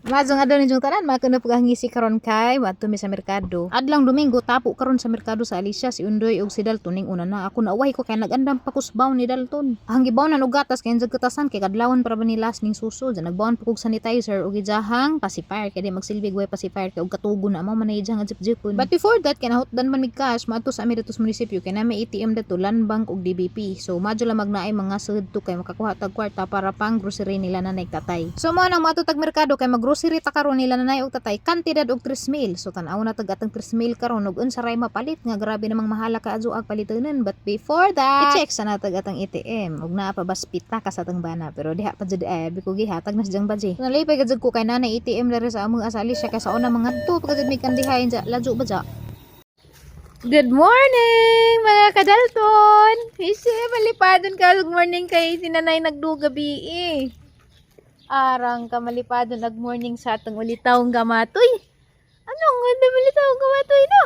Maayong adlaw ninyong tanan, mao na pud ngisi karon kay moadto mi sa merkado. Adlawng Domingo, tapo karon sa merkado sa Alicia si Undoy ug si Dalton ning una na. Ako nauwahi ko kay nag-andam pa kus baon ni Dalton. Ang gibawnan og gatas kay injag katasan kay kadlawon para ba ni last ning suso. Diyan nagbaon pa kog sanitizer ug ijahang pacifier kay di magsilbi way pacifier kay og katugo na mo man na nga jip-jipon. But before that, kay nahutdan man mig cash, moadto sa ami dito sa munisipyo kay na may ATM dito, Land Bank ug DBP. So madyo lamag naay mga sud to kay makakuha tag kwarta para pang grocery nila nanay tatay. So mao nang moadto tag merkado kay mag-grocery ta karon nila nanay ug tatay kantidad og 3 mil. So tan-aw na tag atang 3 mil karon ug unsa ray mapalit nga grabe namang mahala ka adyo ag palitonon. But before that, i-check sa natag atang ATM ug naa pa bas pitaka sa atang bana, pero diha pa jud eh bi ko gihatag na siyang baje. Nalipay ka jud ko kay naa ATM diri sa among asali siya kay sa una mga to pa jud may kandihay dya ladyo ba dya. Good morning, mga kadalton! Isi, malipadon ka. Good morning kay sinanay nagdugabi eh. Arang ka malipadon nag morning sa atong ulitawong gamatoy. Anong ganda ulitawong gamatoy no?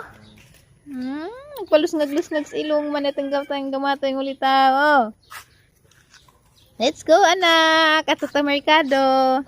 Nagpalusngag-lusngag sa ilong man itong gamatoy gamatoy ulitaw. Oh. Let's go, anak! Ato ta merkado.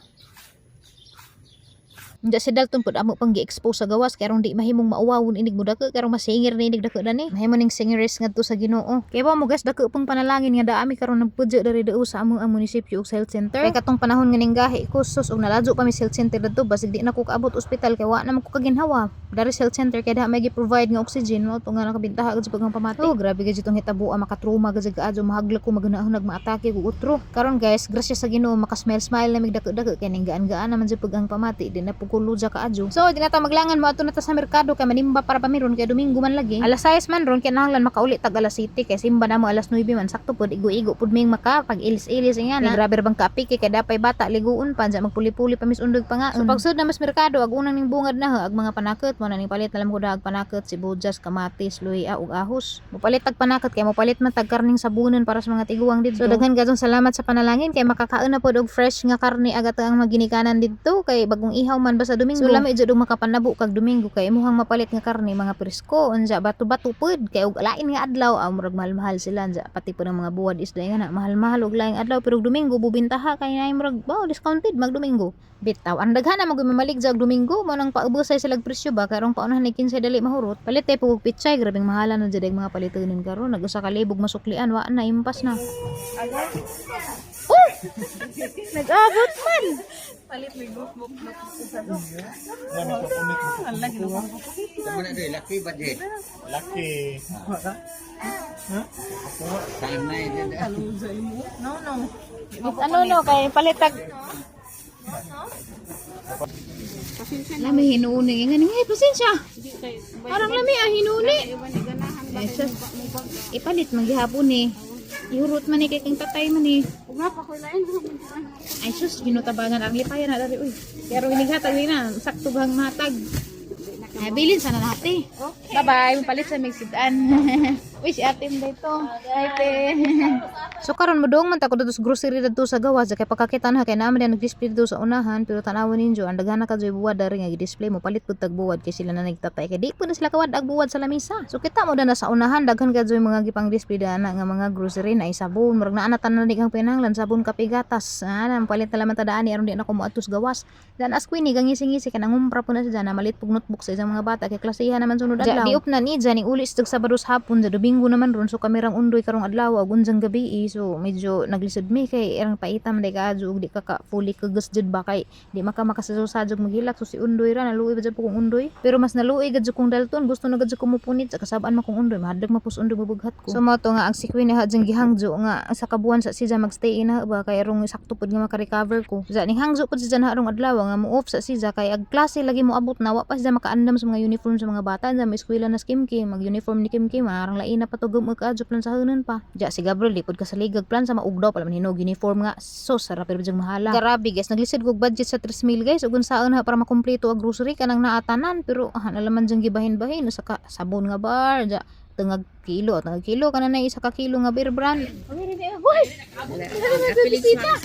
Hindi si Dalton pud amo pang gi-expose sa gawas kay aron di mahimong mauwawon inig mo dako kay aron masingir ni inig dako dani. Mahimo ning singeris ngadto sa Ginoo. Kay ba mo guys, dako pong panalangin nga daami karon nagpudyo diri dao sa among ang munisipyo ug sa health center. Kay katong panahon nga ning gahi ko sus og naladyo pa mi sa health center dadto, basig di na ko kaabot ospital kay wa na man ko kaginhawa. Dari sa health center kay daha may gi-provide nga oxygen mo to nga nakabintaha gud sa pagkang pamati. Oh, grabe gid itong hitabo, makatruma gud kaadyo, mahaglak ko, maghunahunag maatake og utro. Karon guys, grasya sa Ginoo maka-smile smile na mig dako-dako kay ning gaan-gaan naman jud pag ang pamati, di na pud kuludya kaadyo. So di na ta maglangan, moadto na ta sa merkado kay manimba para pamiron kay Domingo man lagi. Alas 6 man ron kay nahanglan makauli tag alas 7 kay simba na mo alas 9 man, sakto pud igo-igo pud ming maka pag ilis-ilis nga na. Grabe ra bang kaapiki kay dapay bata liguon pa dya magpuli-puli pa mis undog pa nga. So pagsud na mas merkado, ag unang ning bungad na ha, ag mga panakot mo na ning palit na lang ko ag panakot, sibuyas, kamatis, luya ug ahos. Mopalit tag panakot kay mopalit man tag karning sabunon para sa mga tiguang didto. So daghan gazong salamat sa panalangin kay makakaon na pod og fresh nga karne agat ang maginikanan didto kay bagong ihaw man ba sa Domingo. So lami jud og makapanabo kag Domingo kay imuhang mapalit nga karne mga presko unja bato-bato pod kay og lain nga adlaw, murag mahal-mahal sila unja, pati po ng mga buwad isda nga na mahal-mahal og laing adlaw, pero og Domingo bubintaha kay nay murag wow, discounted mag Domingo. Bitaw ang daghan na magmamalig og Domingo mo nang paubosay sila presyo ba karong paunahan ni 15 dali mahurot. Palit tay pug pichay, grabeng mahala na jud ang mga palitonon karon, nag 1,000 masuklian, wa na impas na. Oh! Nag-abot man. Palit may notebook Kamu nak duit laki ba je? Laki. Tanay dia dah. No. Ano no kay palitag Lami hinuni nga ni, pasensya. Parang lami ah hinuni. Eh, sus. Ipalit man gihapon eh. Ihurot man ni kay kang tatay man eh. Ay sus, ginutabangan ang lipayan na dari uy. Pero inighatag ni na, sakto bang matag. Ay, bilin sana nate. Okay. Bye-bye, palit sa migsidan. Uy, si ate mo ito. Hi, te. So karon modong man ta ko dito sa grocery dito sa gawas kay pagkakita na kay naman din nag-display dito sa unahan, pero tanawon ninyo ang daghan na ka joy buwad dari nga gi-display, mo palit pud tag buwad kay sila na nagtatay kay di pud na sila kawad ag buwad sa lamisa. So kita mo na sa unahan daghan ka joy mga gipang display dana nga mga grocery na sabon, murag naa na tanan ni kang pinanglan, sabon, kape, gatas. Ah, palit na laman ta daan aron di na ko moadto sa gawas. Dan as queen ni gangisi-ngisi ka nangumpra po na siya na malit pug notebook sa isang mga bata kay klasihan naman sunod adlaw. Diop na ni dyan uli sa Sabado sa hapon sa Domingo naman ron, so kamerang undoy karong adlaw ug unjang gabi eh. So medyo naglisod mi kay erang paitam day kaadyo ug di ka ka fully kagas jud ba kay di maka makasasajog maghilak. So si undoy ra naluoy ba jud po kong undoy, pero mas naluoy gad jud kong Dalton, gusto na gad jud ko mopunit sa kasabaan man kong undoy, mahadlok mapus undoy mabughat ko. So mao to nga ang si Queen ha jang gihangjo nga sa kabuan sa siya magstay ina ba kay arong sakto pud nga maka-recover ko. Sa ning hangjo pud siya na arong adlaw nga mo off sa siya kay ag klase lagi mo abot na wa pa siya makaandam sa mga uniform sa mga bata sa may eskwela na si Kim Kim, mag uniform ni Kim Kim arang lain na pa to gumag kaadyo plan sa hunon pa. Ja si Gabriel di pud kasaligag plan sa maugdaw pala man hinog uniform nga so sarap pero jang mahala. Grabe guys, naglisod kog budget sa 3 mil guys ug unsaon ha para makumpleto ang grocery kanang naatanan, pero ah, nalaman jang gibahin-bahin usa ka sabon nga bar ja tungag kilo, tungag kilo kana na isa ka kilo nga Bear Brand. Hoy! Bisita.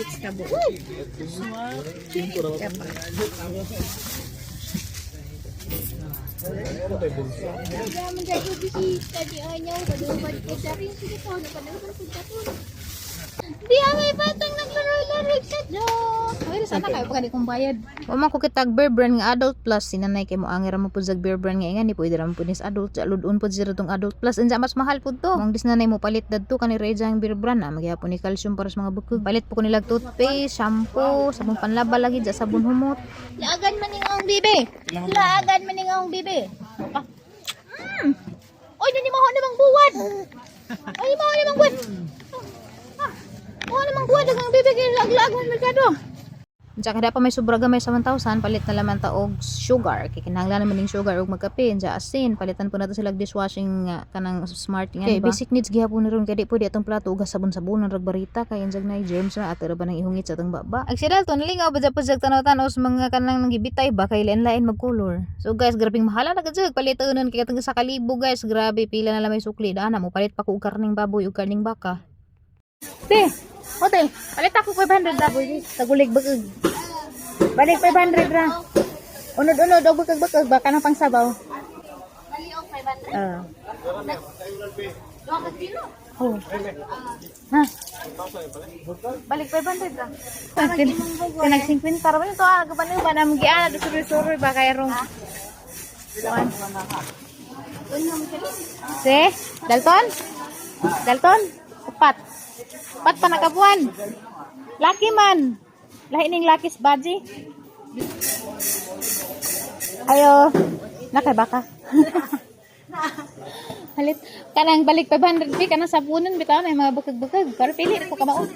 Di ang may batang naglaro. Sa Ay, sana kayo pa kong bayad. Wa man ko kitag Bear Brand nga Adult Plus, sinanay kay mo angira mo pud sa Bear Brand nga ingani, pwede ra man pud nis adult sa ludon pud sila tong Adult Plus, unsa mas mahal pud to. Mong disnanay mo palit dadto kani Reza ang Bear Brand na magyapon ni calcium para sa mga bukog. Palit po ko nila toothpaste, shampoo, sabon panlaba lagi ja, sabon humot. Laagan man ning ang bibi. Laagan man ning ang bibi. Oy, nani maho namang buwad. Ay, maho namang buwad. Ah, maho namang buwad ang bibi kay lag-lag man merkado. Unsa kada pa may sobra gamay sa 1,000, palit na laman ta og sugar kay kinahanglan naman ning sugar og magkape. Unsa asin, palitan po nato sila og dishwashing nga kanang smart nga ba? Basic needs gihapon ni ron kay di pwede atong plato og sabon-sabonan rag barita kay unsag nay germs na ato ra ba nang ihungit sa atong baba. Ag si Dalton lingaw ba pud sa tanaw-tanaw sa mga kanang nagibitay ba kay lain-lain mag color. So guys, grabing mahala na gud palitonon kay katong sa kalibo, guys, grabe pila na lang may sukli daan mo palit pa ko og karning baboy ug karning baka. Te, ote, palit ako 500 da boy. Tagulig bagag. Balik 500 ra. Unod-unod og bakag-bakag baka nang pangsabaw. Bali og 500. Ah. Duha ka kilo. Oh. Ha? Balik 500 ra. Tinag 50 ra ba ito? Ah, gaban ba na magiana do suroy-suroy ba kay rong. Kuan. Se, Dalton? Dalton? Upat. Upat pa nakabuan. Lucky man. Lahi ning Lucky's baji. Ayo, nakay baka. Halit kanang balik 500 bi kanang sabunan bitaw na mga bukag-bukag pero pili ko kamao.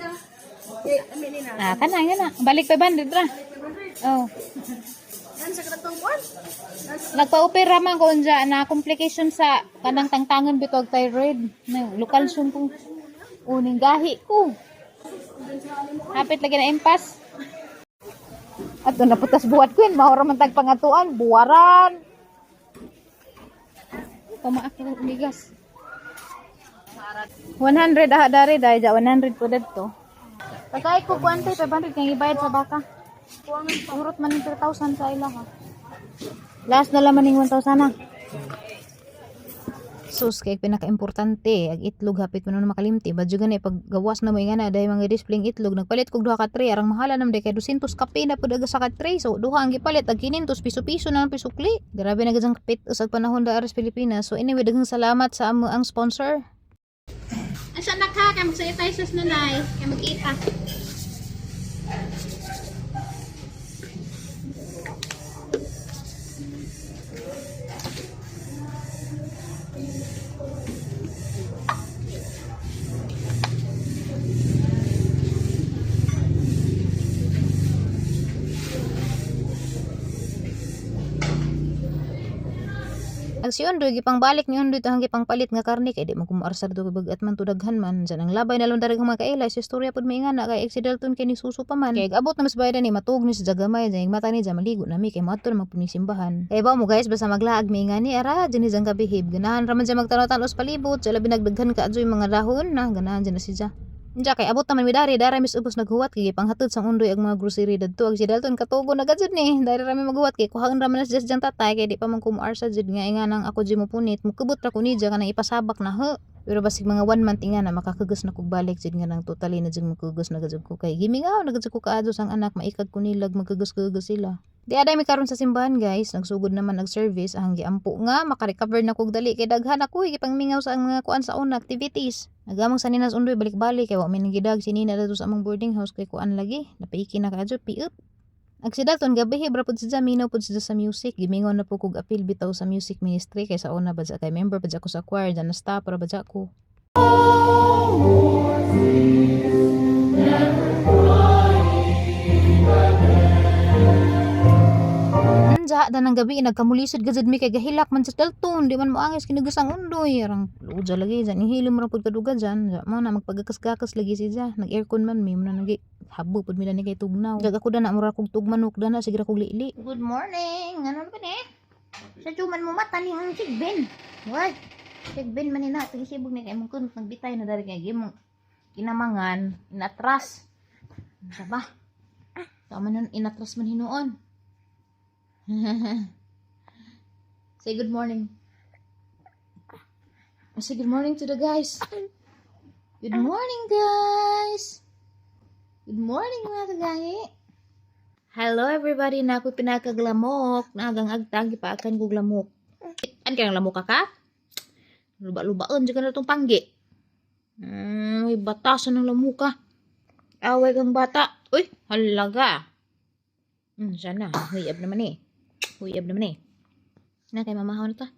Ah, kanang nga na. Balik 500 ra. Oh. Nagpa-opera man ko unja na complication sa kanang tangtangan bitaw og thyroid. Na lokalsyon ko. Uning gahi ko. Hapit lagi na impas. Ato na putas buhat ko yun. Mahora man tag pangatuan. Buwaran. Tama ako bigas. 100 ah dari dahil ja 100 po dadto. Pagkay ko kuante 500 kang ibayad sa baka. Urot man ning 3,000 sa ila ha. Last na laman ning 1,000 na. Sus, kay pinakaimportante ag itlog hapit mo na makalimti. Badyo gani pag gawas na mo nga na dahil mga display itlog, nagpalit kog duha ka tray, arang mahala nam day kay 200 kape na pud aga sa ka tray. So duha ang gipalit ag 500 piso-piso na ang pisukli. Grabe na gid ang kapit usag panahon da aris Pilipinas. So anyway, daghang salamat sa amo ang sponsor. Asa na ka kay magsaytay sa nanay kay magkita. Ag si Undoy gipangbalik ni Undoy tahang gipangpalit nga karne kay di man kumarsar do bagat man tudaghan man dyan ang labay na lang darag mga kaila si istorya pud may nga kay si Dalton kay ni suso pa man kay abot na mas bayad ni matug ni sa gamay dyan mata ni dyan maligo na mi kay moadto na magpuning simbahan kay ba mo guys, basta maglaag may nga ni ara dyan ni dyan kabihib, ganahan ra man dyan magtanaw-tanos palibot sa labi nagdaghan ka adyoy mga dahon na ganahan dyan na siya. Unja kay abot naman mi dari, dara mis ubos naghuwat kay gipanghatod sang Undoy ang mga grocery dadto. Ag si Dalton katugo na gajud ni. Dari ra mi maghuwat kay kuhaon ra man na siya diyang tatay kay di pa man kumuar sa jud nga inga nang ako jud mo punit mukubot ra ko ni dya kanang ipasabak na ho. Pero basig mga one month inga na makakagos na kog balik jud nga nang totally na jud makugos na gajud ko kay gimingaw na gajud ko kaadto sang anak maikag ko nilag magkagos-kagos sila. Di aday mi karon sa simbahan guys, nagsugod naman nag service ang giampo nga makarecover na kog dali kay daghan ako gipangmingaw sa ang mga kuan sa una activities. Nagamang sa ninas Undoy balik-balik kay wa mi nagidag si Nina dadto sa among boarding house kay kuan lagi napaiki na kaadyo piup. Ag si Dalton gabi bra pud siya minaw pud siya sa music, gimingaw na po kog apil bitaw sa music ministry kay sa una ba kay member pa ko sa choir dyan na staff ra ba ko. Anja, dan ang gabi nagkamulisod gazad mi kay gahilak man sa Dalton, di man mo angis kinugusang Undoy. Arang luja lagi dyan, ihilom ra pud kaduga dyan. Ja, mo na magpagakas-gakas lagi siya. Nag-aircon man mi mo na nagi habo pud mi na ni kay tugnaw. Jag ako dana mura kog tugmanok dana sige ra kog lili. Good morning. Ano ba ni? Sa tuman mo mata ni ang sigbin. What? Sigbin man ni na tagisibog ni kay mong kunot nagbitay na dari kay gimong kinamangan inatras. Ano ba? Tama nun inatras man hinuon. Say good morning. Say good morning to the guys. Good morning, guys. Good morning, mga kagahi. Hello, everybody, na ako pinakaglamok. Nagang agtang gipaakan ko glamok. An kang lamok ka ka? Luba-lubaon jud ka na tong panggi. May batasan ng lamuka. Away kang bata. Uy, halaga. Sana. Huyab naman eh. Huyab naman eh. Na kay mamahaw na ta.